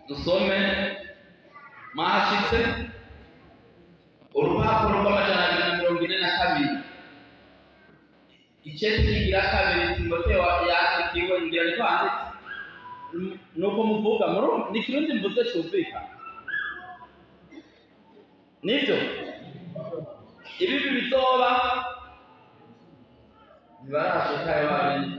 Dusome mwahashitse urupapuro rw'242, icete kigira kabiri Timoteyo yandikiwe. Ngira niko handitse, nuko muvuga ni Kirundi mvuze cumvikana. Nivyo ibibi bizoba ntibarashikayo babindi.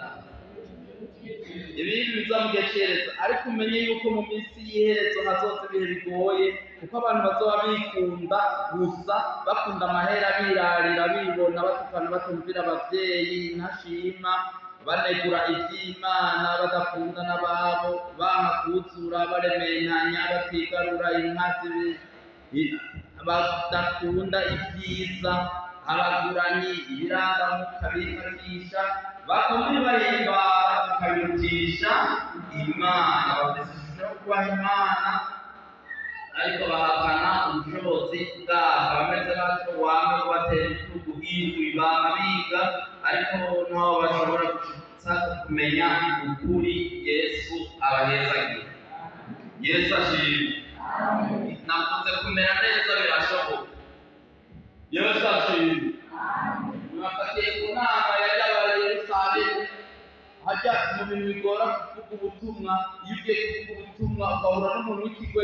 Ibibi bizoba mu gihe c'iherezo, ariko umenye yuko mu minsi y'iherezo hazoza ibihe bigoye, kuko abantu bazoba bikunda gusa, bakunda amahera, birarira, bibona, batukana, batumvira abavyeyi, ntashima, banegura ivy'Imana, badakunda n'ababo, banka kuzura, barementanya, batigarura, inkazi, badakunda ibyiza, abaguranyi, ibirangamuka bifatisha, bakunda ibibahimbara bakabirutisha Imana. Bafise ishusho yo kubaha Imana, ariko bahakana ubushobozi bwabo. Bameze batyo wame ubatera ibitugu indwi, bama biga, ariko ntaho bashobora gushitsa kumenya ukuri. Yesu abahezagira. Yesu ashimwe. Navuze kumera neza birashoboka. Yesu ashimwe. Mwafatiye ku nama yari yabaye Yerusalemu. Hajya mu bintu bigora kuvuga ubutumwa, iyo ugiye kuvuga ubutumwa ugahura n'umuntu w'ikigo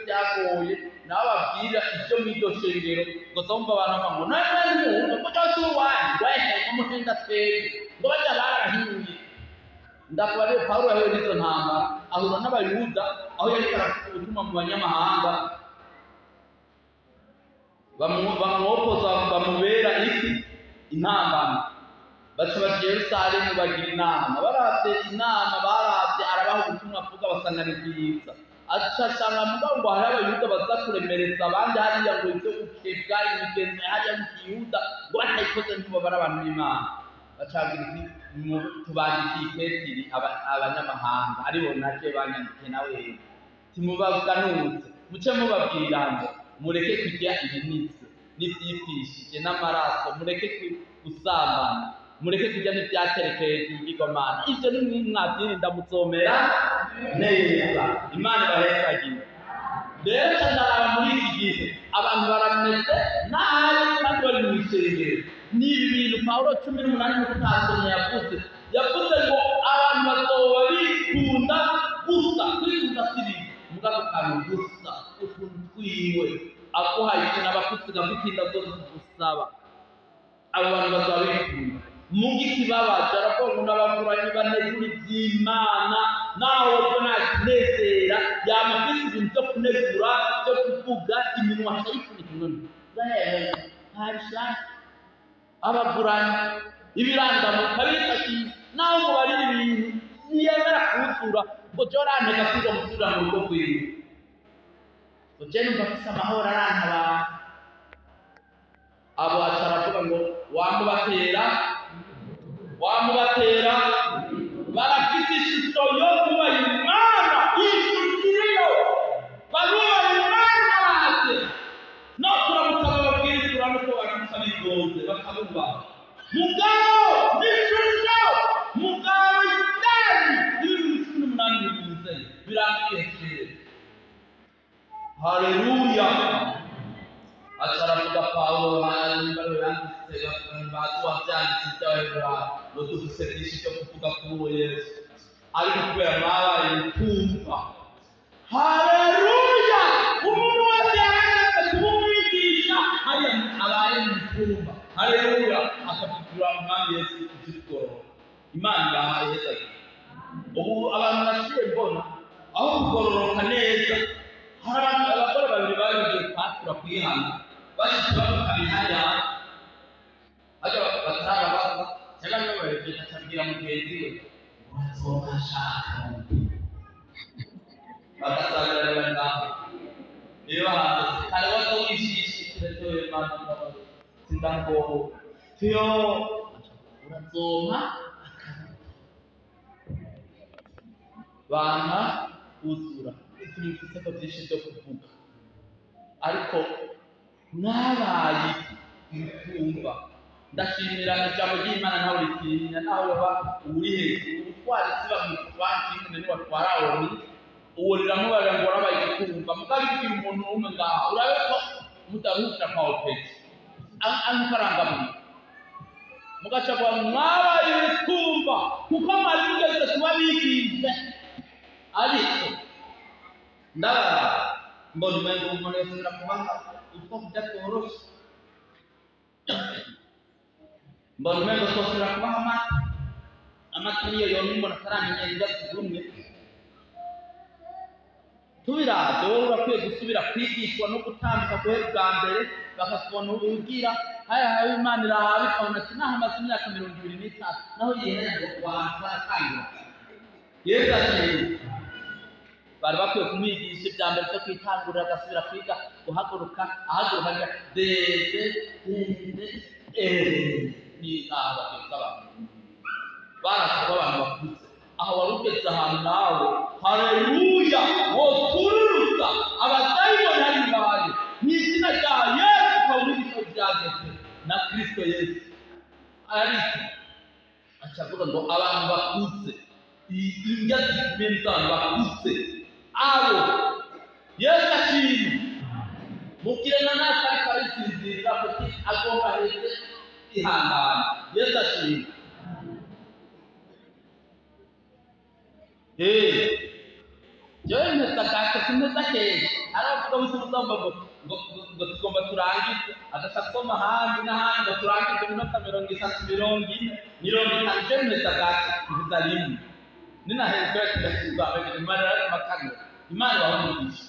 byagoye, nawe ababwira ibyo mu iryo shengero, ugasanga abantu bavuga ngo nawe n'umuntu ngo cyangwa se uwanyu wehe ngo muhenda twebwe ngo bajya barahiye. Ndakuba rero Pawulo yahuye n'izo ntambara, ahura n'Abayuda aho yariko aravuga ubutumwa mu banyamahanga, bamwopoza, bamubera iki intambamyi. Baca baja i Yerusalemu, bagira inama. Baravye inama, baravye arabaha ubutumwa avuga, basanga ni bwiza. Aca asanga mugabo ngo hariho Abayuda baza kuremereza abandi hariya, ngo ivyo gukebwa, imigenzo ya hariya mu Kiyuda, ngo batayikoze ntibabara abantu b'Imana. Baca bagira iki: "Tubandikiye iketiri abanyamahanga aribo naje banyandikiye nawe, timubaganutse, muce mubabwira ngo mureke kurya ibinitse n'ivyipfishije n'amaraso, mureke gusambana, mureke kurya n'ivyaterekeye ibigirwamana. Ivyo ni mwavyirinda muzomera neza." Imana ibahezagire. Rero ca ndaraba muri iki gihe abantu barameze nabi kandi bari mw'ishengero. Ni ibi bintu Pawulo 18 nuko utasomye yavuze ngo abantu bazoba bikunda gusa. Kwikunda si bibi, mugabo kantu gusa utuntu twiwe aguhaye ikintu abakutsiga gutinda zose gusaba. Abo bantu bazaba bikunda. Mu gikibabaje aravuga ngo n'abakuranyi banegura ivy'Imana, naho ubwo nta kinezera, yama afise ibintu vyo kunegura, vyo kuvuga, iminwa akayifunika none ntabishaka. Abaguranyi, ibirangamuka bifashisha, naho mubarira ibintu ntiyemera kuzura ngo jewe arantega kwiga musubira mu rugo rwiwe, ngo jewe numva afise amahoro, arantabara. Abo aca aravuga ngo wamubatera, wamubatera, barafise ishusho yo kubaha Imana, ishusho barubaha Imana, baze no kuramutsa bababwiriza nuko baramutsa bigonze bakabubaha, mugabo n'ishusho, mugabo indani y'ibintu 18 bivuze birangiye kera. Haleluya. Aca aravuga Pawulo, hanyuma yanditse bazi wavyanditse ivy'Abaheburayo, ngo dufise byinshi byo kuvuga kuri uwo Yesu, ariko kubera mwabaye kumva. Haleluya. Umuntu wese yahagaze kuba umwigisha hariya abaye mu cyumba, haleluya, akavugura Umwami Yesu ivy'ukugorora. Imana ibahaye heza. Ubu abantu naciye mbona aho kugororoka neza, hari abantu, abagore babiri bari bagiye kwatura kwihana, bashitse bavuka bihaya hajya batarabaza cyangwa niba babiri, acabwira mugenzi we urazoba ashaka, bagasangira ngaho niba hanze kare waza wishishikira cyo Imana sindango tuyo urazoma banka kuzura. Tumufise ko byinshi byo kuvuga, ariko mwabaye mukumva. Ndashimira ijambo ry'Imana, ntawe ritinya, naho waba uri hejuru utwara isi, bamwita kimwe niwatwara oni. Uwo riramubarira ngo warabaye igikumva mugabo ibwira umuntu umwe ngaha urabe ko mudaruhukira kwa opeti anukarangamuntu mugaca kwa mwabaye ibikumva kuko mwari mugeze kuba bigisha. Ariko ndabara mbona umengo umuntu yasubira kubaha utwo kurya tworoshe, mbona umengo twosubira kubaha amata. Amata niyo yonyine umuntu ataramenyera indya zigumye. Tubiravye wowe urakwiye gusubira kwigishwa no gutambuka guhera ubwa mbere, bakakubona ugira haya haya Imana irahaba ikabona ati naho amaze imyaka 25 naho yihera ngo waratangira. Yesu ati bari bakwiye kumwigisha ibya mbere byo kwitangurira, agasubira kwiga guhaguruka, ahaguruka agira dede kunde ni naho bageze abantu barasaba abantu bakuze. Aho wari ugeze ahantu nawe haleluya wokururuka abadayimoni hari ibaye mu izina rya Yesu ukaba umwigisha w'ibyagezwe na Kristo Yesu. Ariko aca avuga ngo abantu bakuze, indya zikomeye z'abantu bakuze abo Yesu ashimwe. Mubwire na natwe ariko arisinzirira kuko agomba aheze ihangane. Yesu ashimwe. Jewe mpeza gake simpeza kenshi. Hari abavuga bose uzumva ngo tugomba turangize, agaca asoma ahandi n'ahandi ngo turangize iminota 30, 40, 50. Jewe mpeza gake mpeza rimwe ninahezwa tugakiza Imana yaramakanira. Imana ibahe umugisha.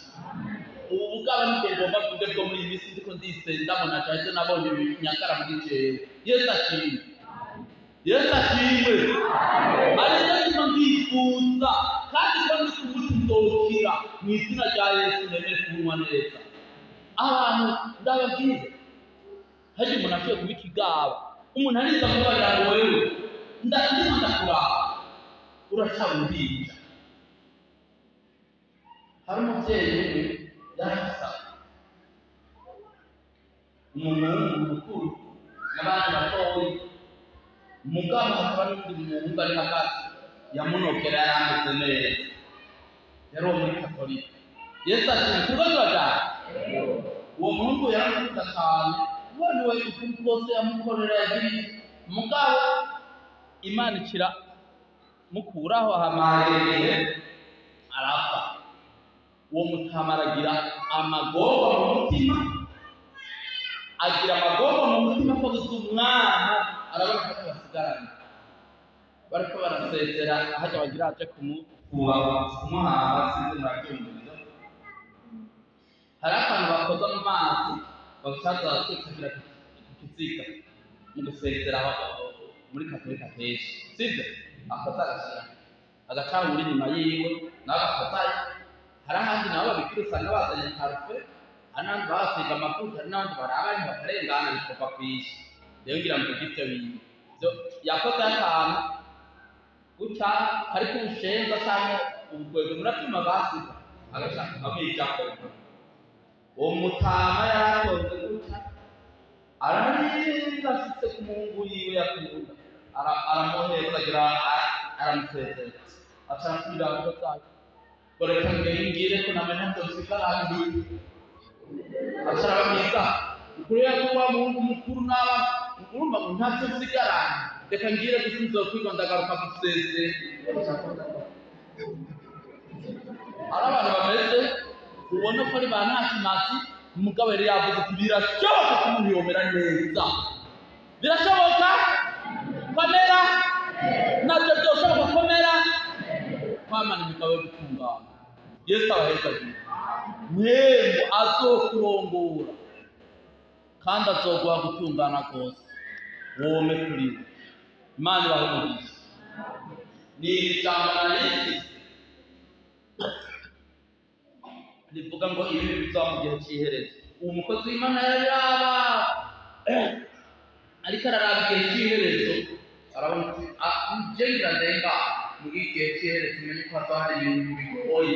Ubu bugaba nibwo ngomba mvuge bwo muri iyi minsi ndiko ndisenda mbona cyane nabonye ibinyakara muri jewe. Yesu ashimwe. Yesu ashimwe. Ariko ndimo ndifuza kandi ko ndi kumutindokira mu izina rya Yesu nemere kunywa neza. Abantu ndababwira hari umuntu ashoboye kuba ikigaba, umuntu ariza kubarira ngo wewe ndimo ndakuraba uracaba uruhinja. Hari umubyeyi umwe yarafise umuhungu mukuru n'abandi batoyi, mugabo hakaba n'undi muhungu ari hagati yamunokera yarameze neza, yari uwo muri Katolika. Yesu ashimwe. Turiko turajana. Uwo muhungu yaramukunda cyane, uwo niwe ukuntu bwose yamukorera yagiriye, mugabo Imana ikira mukuraho ahamareye arapfa. Uwo mutama aragira amagorwa mu mutima, agira amagorwa mu mutima ko gusa umwana arabona ko basigaranye bariko barasezera hajya bagira aje kumuhamba sinzi murabyumviriza. Hari akantu bakoza mu mazi bagacaza baratwikira ku kiziga mu gusezera muri Katolika kenshi, sivyo? Akoza agashira agacangura inyuma yiwe nawe agakozayo. Hari ahandi nabo babikira usanga bazanye parufe, hari n'abandi babasiga amavuta, hari n'abandi barabanye bakarengana bikova kw'isi. Rero ngira ngo ivyo bintu yakoze akantu gutya kariko ubushenza canke ubugwegwe muravyuma basiga agashaka amwijambo. Uwo mutama yaratonze gutya ararinda ashitse ku muhungu yiwe yakunda, aramuheza agira aramusezera, aca arasubira mu ngo bareka ngire ko namenye nsigaranye. Aca arababwiza ukuri ko wa muhungu mukuru n'aba urumva ngo ntacyo nsigaranye, reka ngire gusa nzokwiga ndagaruka gusezera. Hari abantu bameze ubona ko ari ba ntakimazi, umugabo yari yavuze ati birashoboka ko umuntu yomera neza, birashoboka komera nabyo byoshoboka komera kwamana imigabo yo gutungana. Yesu abaheza mwemu azokurongora kandi azoguha gutungana kose wome kuri we. Imana ibahe umugisha. Ni ijambo narifise rivuga ngo ibi bizaba mu gihe cy'iherezo. Uwo mukozi w'Imana yaraba ariko araraba igihe cy'iherezo, arabona ati je ngira ndenga muri igihe cy'iherezo umenye ko hazoba hari ibintu bigoye,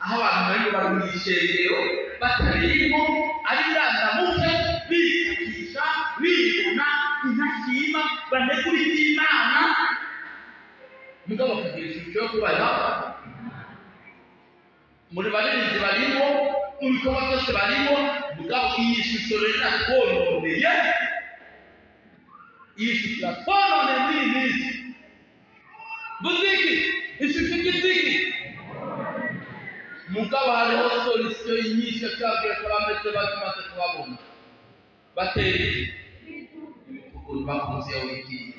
aho abantu benshi bari mu ishengero batarimo ari irangamuke, bikakisha bibona intashima banegura iby'Imana, mugabo bakagira ishusho yo kubaha. Muri baririmbyi barimo, mu bikorwa byose barimo, mugabo iyi shusho rero iratwononeye. Iyi shusho iratwononeye muri iyi minsi. Muziki, ishusho y'igitiki. Mugabo hariho solution nyinshi twabwiye ko bameze batumaze kubabona. Batera iki? Ibituguru bakunze iyo wigiye.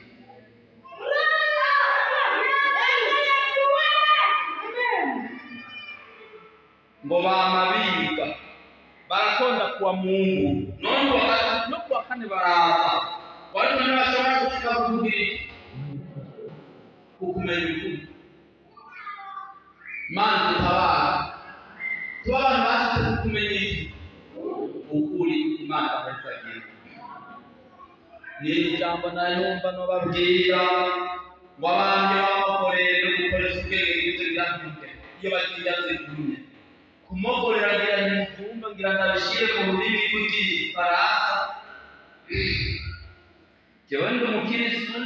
Ngo bama biga baratonda kuwa Mungu none kuwa gatatu no kuwa kane baraza wari none bashobora gushika kugira kukumenya ukuri. Mana dutabara tuba abantu bashitse kukumenya iki ukuri. Imana bahezagira ni ijambo nayumva nobabwira ngo abandi bamukorere no gukoresha ubwenge bw'ibyo birantuke iyo bagiye zigumye kumogorera ngira nimubyumva ngira ndabishire mu rurimi rw'igifaransa. Jewe ndi umukiristu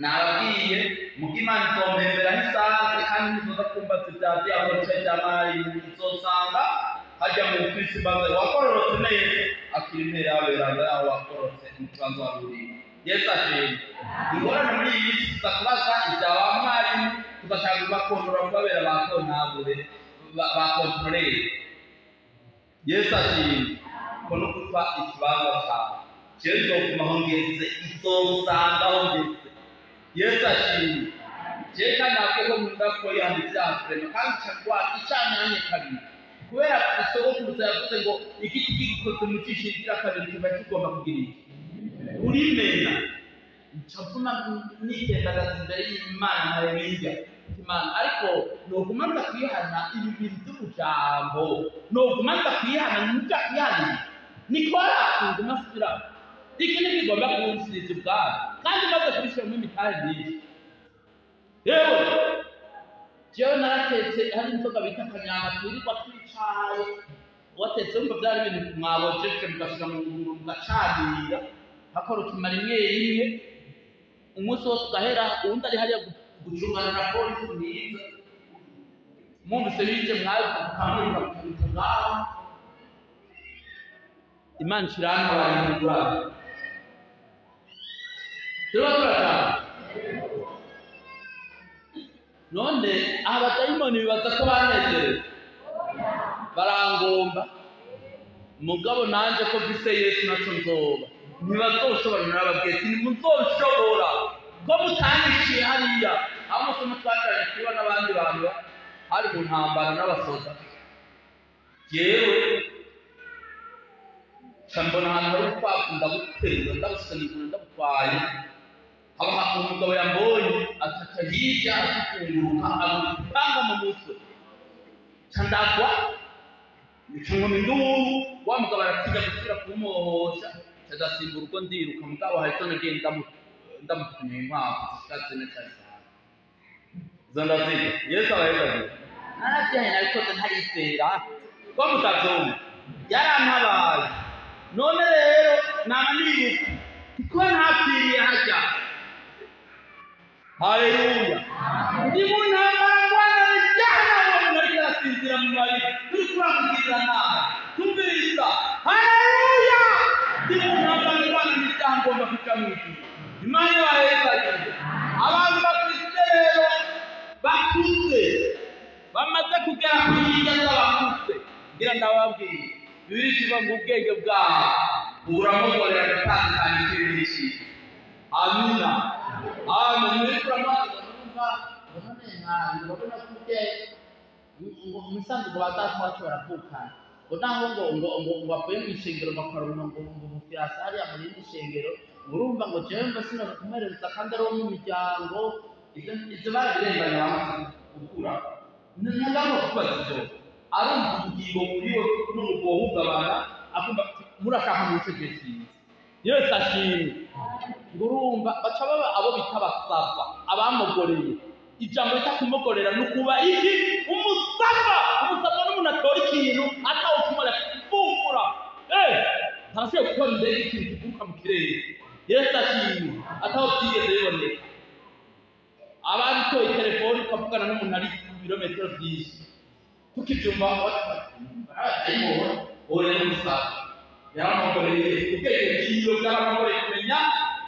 nababwiye muga Imana izompembera ntisanze kandi ntizoza kumbaza ibya diakoni bya mwarimu, izosanga hajya mu bukristu mbaze wakororotse neza akiri impera y'aberanda yaho wakororotse mu kibanza wahuriye. Yesu ashimwe. Ingorane muri iyi minsi tuza kubaza ibya ba mwarimu tugashaka kubakontorora kubabera ba kontabure ba kontorere. Yesu ashimwe. Ko no gupfa ikibanza cyawe jewe nzoguma aho ngeze, izosanga aho ngeze. Yesu ashimwe. Jewe kandi nabwiye ko nkunda ko yihana ibyaha kurema kandi nca icanyanye kabiri kubera sogokuruza yavuze ngo igiti gikoze mu jisho rigira kabiri kiba kigomba kugira iki urimena. Nca mvuma nitendagaza imbere y'Imana nkarebirya Imana, ariko noguma nza kwihana ibi bintu by'ubujambo, noguma nza kwihana nja kwihana nikora nguma nsubira iki ntikigomba kunsiza ubwabo kandi maze kubishiramo imitahe myinshi. Yewe jewe naratetse hari inzoga bita kanyanga twirirwa twicaye watetse wumva byari ibintu mwabojeje mugashira mu ngunguru mugacanira hakora ukimara imwe imwe umunsi wose ugahera uwundi ari hariya gucungana na polisi mwiza mwumvise bije mwabikamurika mukamurika ngaho. Imana ishirana abarindura turaba turataha. None abadayimoni bibaza ko banezerewe barangomba, mugabo nanje ko mfise Yesu naco nzoba ntibazoshobora. Narababwiye ati ntimuzoshobora ko mutanyiciye hariya aho umusoma twacaranye kuba n'abandi bantu hari mu ntambara n'abasoda. Jewe nca mbona ahantu hari urukwavu ndabuterura ndabusanigura ndabutwaye, haba umugabo yambonye ataca hirya atukunguruka amupanga mu mutwe nca ndagwa nca nkoma induru. Wa mugabo aratinya gusubira kumuhohosha nca ndasimbura ubwo ndiruka, mugabo hari izo nagiye ndamutumye inkwavu zishika zine canke zitanu izo ndazirya. Yesu abahezagira. Naravyaye nabikoze ntarizera ko mutavyumva yarantabaye. None rero nama nibuka kuko ntapfiriye harya. Haleluya. Ndi mu ntambara ndwana n'ijyana uwo muntu ariko arasinzira mu marira turi kuramubwirira nabi tumviriza. Haleluya. Ndi mu ntambara ndwana n'ijyana ngomba kuja mu ijuru. Imana ibahezagire. Abantu bakuze rero bakuze bamaze kugera ku nkingi z'abakuze ngira ndababwira Bibiliya ivuga ngo ubwenge bwabo buramugorera gutandukanya ikibi n'icyiza. Amina. Amen. Muri kuramaza numva none nka urabona ko ngo musanzwe ngo badata wacu baravukana ngo naho ngo ngo ngo ngo bavuye mu ishengero bakora ngo ngo ngo mufirasa hariya mu rindi shengero urumva ngo jewe mba sinaza kumuhereza kandi ari uwo mu miryango. Ibyo barabirenganya bamaze gukura ntagomba kubaza ibyo arumva ubugingo muri we n'umugo wohungabana akumva murashaka mu bice bye. Yesu ashimwe. Ngo urumva baca baba abo bita abasava abamugoreye. Ijambo rita kumugorera ni ukuba iki umusava. Umusava n'umuntu atora ikintu atawutumara kuvumbura. Ntarashoboye gukora indege ikintu kiguruka mu kirere. Yesu ashimwe ataho byigeze biboneka. Ababitoye telefone ukavugana n'umuntu ari ku birometero byinshi. Tukibyumva abadayimoni oya n'umusaza yaramukoreye ubwenge bwiwe bwaramukoreye kumenya.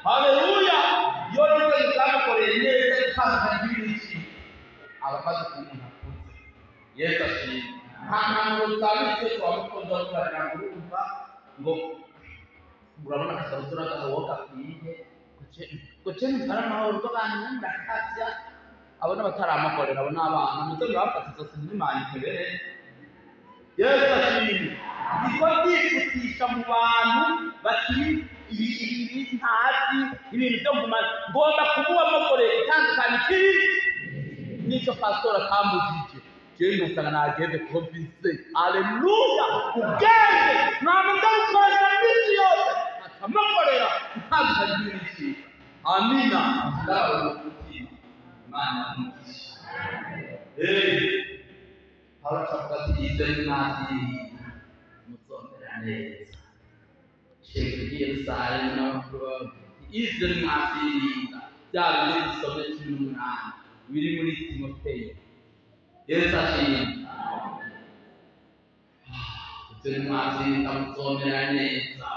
Haleluya! Iyo rero ubwenge bwamukoreye neza gutandukanya ikibi n'ikibi, aba amaze kuba umuntu akuze. Yesu ashimwe. Nta mpanuro zabitse twamukunda kubarira ngo urumva ngo urabona akasarutura gahawo gakwiye goce mutwara amahoro ubwo bantu murakavya. Abo n'abataramakorera, abo n'abana muze murabafata izosi ntimanyikebere. Yesu ashimwe. Ndiko ndifutisha mu bantu bakiri ibi ntazi ibintu byo nguma ngomba kumubamokorera itandukanye ikibi n'icyo pastor atambujije. Jewe ngasanga nageze kuko mfise, aleluya, ubwenge ntabwo ndabukoresha iminsi yose akamukorera itandukanye ikibi n'icyiza. Amina. Ndabona umutima Imana umugisha. Pawulo acavuga ati ibyo nimwabyirinda muzomera neza. Shenge i Yerusalemu n'abakuru bababwira ati ibyo nimwabyirinda, bya bindi dusomye 18 biri muri Timoteyo. Yesu ashimwe. Ibyo nimwabyirinda muzomera neza.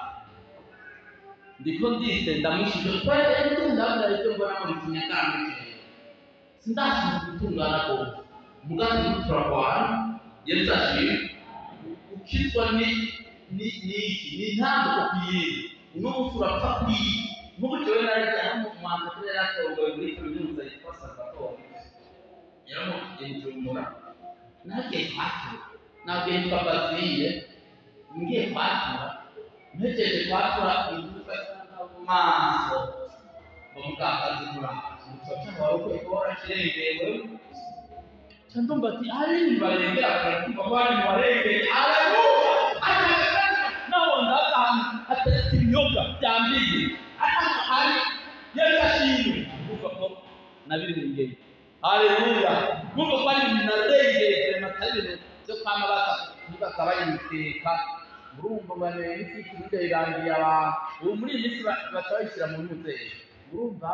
Ndiko ndise ndamushije kubera ibyo ndabona ibyo mbona muri kinyagara sindashobora gutungana rwose umugambi turarwana. Yesu ashimwe. Ukizwa ni ni ni iki ni intambuko ku yindi, uno munsi urapfa ku yindi. Nk'ubu jewe narajya hano mu mwaka yaratongoye muri kaminuza yitwa Salvatore yaramukiye Bujumbura, nagiye kwatura, nagiye yitwa Basile, ngiye kwatura, mpejeje kwatura iduka mu maso ngo mukakazi muraje mucaca wawe ukwiye kuba warakirengewe. Ca ndumva ati hari ibintu barengera, kumva ko hari ibintu barengeye. Aleluya! Naho ndaza ahantu hateretse ibiyoga byambiye hari. Yesu ashimwe. Ndumva ko nabirengeye. Haleluya! Ndumva ko ari ibintu narengeye vraiment, atari ibintu byo kwama baza ntibaza bayiteka. Urumva ngo ni isi burya irangiye abantu ubu muri iyi minsi baca bayishyira mu ntuzeyo. Urumva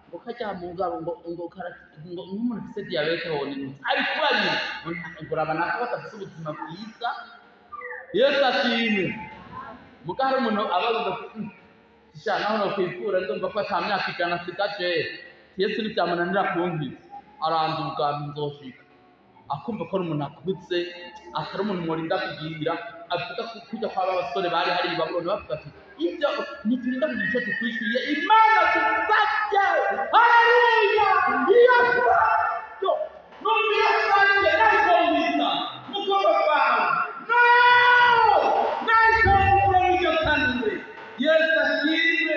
ngo kajya mu ngabo ngo ngo ngo nk'umuntu ufite diyabete ho ni ntuze ariko kubarira ngo uraba nako badafite ubuzima bwiza. Yesu ashimwe. Muga hari umuntu aba avuga ati sha naho nokwivura ndumva ko ata myaka 100 asigaje, Yesu ntibyamunanira kunkiza, aranduga nzoshika. Akumva ko ari umuntu akuze, atari umuntu mworinda kugira avuga ko kujya kwa basore bari hari i Babuloni bavuga ati ibyo ntiturinda kugira icyo tukwishyuye Imana tuzajya. Haleluya! Iyo yo numvira sanjye nayikumvisa mukobwa wawe no nayikumvira iryo kanure. Yesu ashimwe.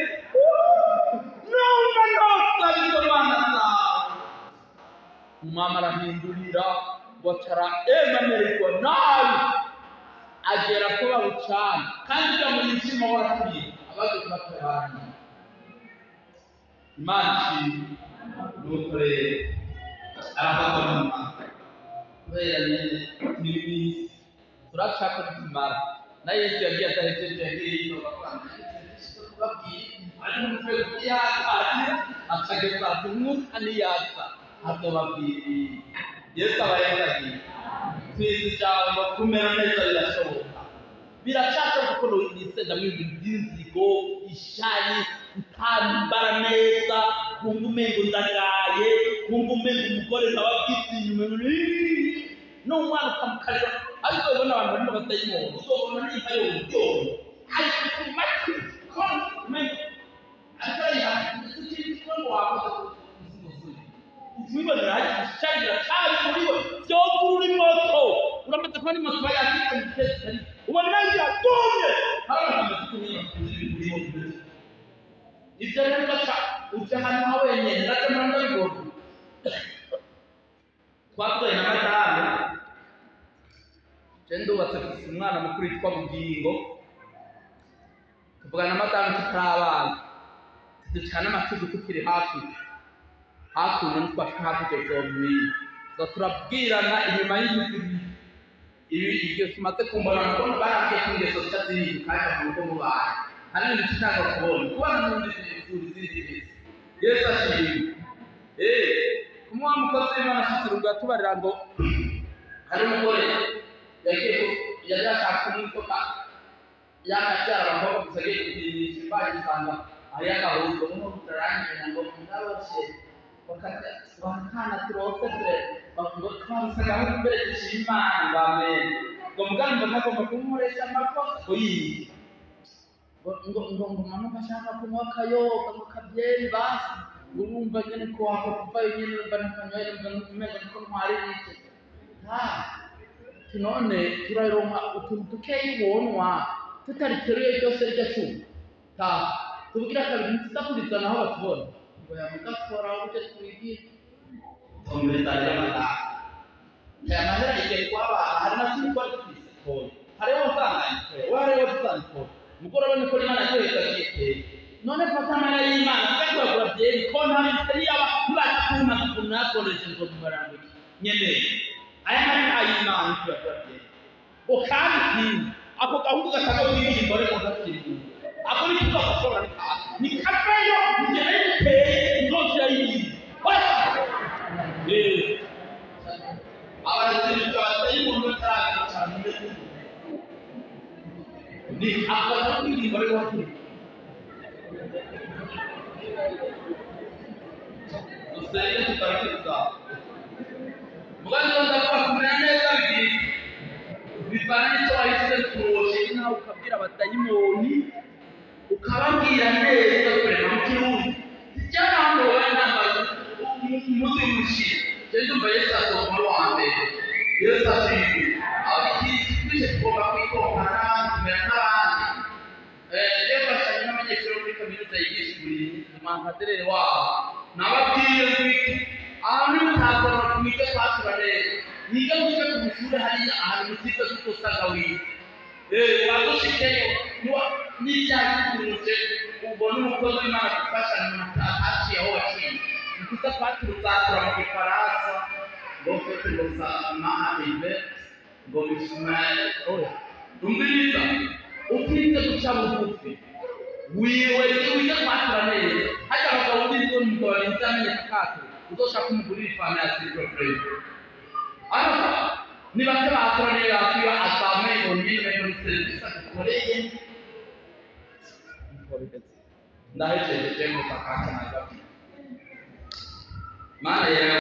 Numva nosaba izo mana zawe. Umwami arahindurira ngo acara emamererwa nabi agera ko babucana kandi ujya muri nshima warakuriye abaje kubatabara. Imana ishimwe. Nuko rero arafatwa n'umwami kubera nyene turi mw'isi turashaka nitumara na Yesu yagiye adahejeje, yagiye yinoba kubabwira ariko mukwiye kubyihanganira akageza ati umwuka niyaza azobabwira. Yesu aba yagiye twize ijambo kumera neza birashoboka, biracashoboka kuko nisendamwo ibintu by'inzigo, ishari, kutambara neza, kumva umengo ndagaye, kumva umengo umugore nawe abwitse inyuma n'umwana ukamukarira. Ariko ubona abantu barimo batayimona uzobona nimba yoburyohe ariko ku matwi ko umengo ariko arayiha ndetse ikindi ko ngo wakoze ubibonera hari ishari biracari muri we byogurura imoto. Uramaze kubona imoto iba yakitse mu gitezi ari ubona yatumye hari abantu bamaze kumenya ibintu biri mu ibyo rero ugaca uja ahantu ha wenyene ndaja mpora ndabibona. Twavuganye na madame je ndubatse mfise umwana mukuru yitwa Bugingo, tuvugana na madame tutari abana ducana amatugu tukiri hakurya hakuno ntitwashika hakurya vyomwira tuza turabwirana inyuma y'indwi ibi ibyo tumaze kumbona kuko barambwiye ko ingeso zica zihinduka ariko mu rugo mubaye hari ibintu tutanga kubona kubana n'undi zivura izindi ngeso. Yesu ashimwe. Kumwe wa mukozi w'Imana ashitse urugo atubarira ngo Hari umugore yagiye yari ashaka kumwitoka yakabyara abakobwa gusa agiye gupimisha imbaga isanga hariyo agahundo noneho turarangira ngo mwaroshe bakana turose ture ngo twarusaga mbere dushima Imana ngo amen ngo muganga mbona agomba kumukoresha amakosa ngo yiye ngo ngo ngo ngo mama ashaka kunywa akayoga ngo kabyeri basi ngo urumva nyene ko wako kuvayo nyene urumva ntakanyoye urumva umengo niko ntwara ibiki ha none turaronka utuntu dukeyi wonwa tutariteruye ryose rya cumi ta tubugira kabiri ntituzakurizana aho batubona ngo yamugakora uburyo twigira tombereza ry'amata aya mahera igihe twabana hari na kimwe twari dufise toya hariho wasanganye toya we hariho wasanganye toya mugoroba niko Imana yakoresha agiye none fata amahera y'Imana tukagura byeri ko nta bitari yaba nibata kuma ukuntu nakoresheje ngo bibaranguke nyeneye aya mahera y'Imana tuyagura byeri ngo kandi ikindi ako gahungu gashaka kwirinda ariko gakiri ako ni tuzakora ni kaveyo ngene biteye nzoshyira yindi eh abarazirika batayibona cyane ni akaba kwirinda ariko hakiri dusenge tukarakiriza muganza ndakora kumera neza bigiye bivana n'icyo wahise kuroshe nawe ukabwira abadayimoni ukababwira neza kurema mu kirundi cyangwa nambaye umuzi w'umushira je ndumva Yesu azoba uwa mbere Yesu ashimwe abakirisitu twese tugomba kwikompana kumera nk'abandi rero bashanye n'abanyeshuri bo muri kaminuza yigisha uburimyi umwankaderere wabo nababwiye ngwiki ahantu nimutazana mwige kwatura neza mwige muce ku bushure hariya ahantu mutize kuko usanga wize wagushikeyo n'ibyaha biturutse ubona umukozi w'Imana gufasha umuntu ataciye aho waciye nikuza kwatura uzatura mu gifaransa ngo fete ngo sama ive ngo bishimare oya umviriza utize guca bugufi wiwe wize kwatura neza hajya abagabo ubizi umugabo arinze amenya akatura uzoshaka umugurira ifana ya silver plate ariko ni bake batura neza batuye asame onyine muri serivisi adukoreye ndahejeje gusa kaka nagabye mana yewe.